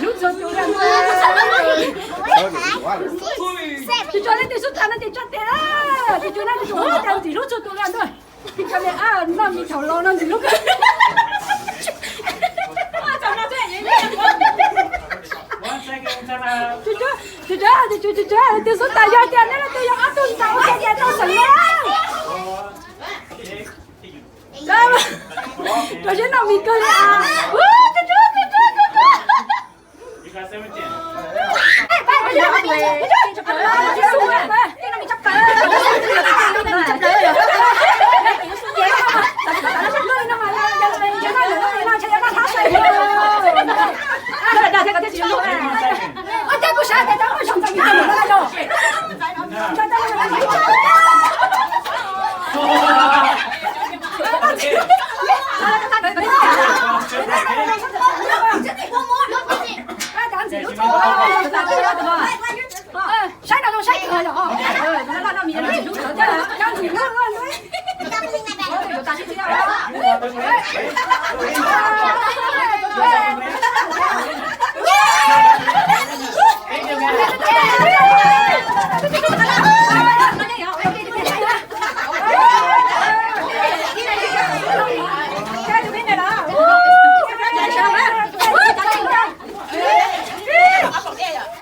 Tus tso leej twg xub tas no ces tso tes, tus tso leej twg xub tas ntxim hlub txhua tus li ntuj. Tus tso li noj mis thaum los no ntxim hlub kawg. Tus tso, tus tso, tus tso, tus xub tas yog tias neb leej twg yog ob tug ntxim hlub ces tau xeem no. Rau siab noj mis kawg li as. Saib no zoo saib kawg yom.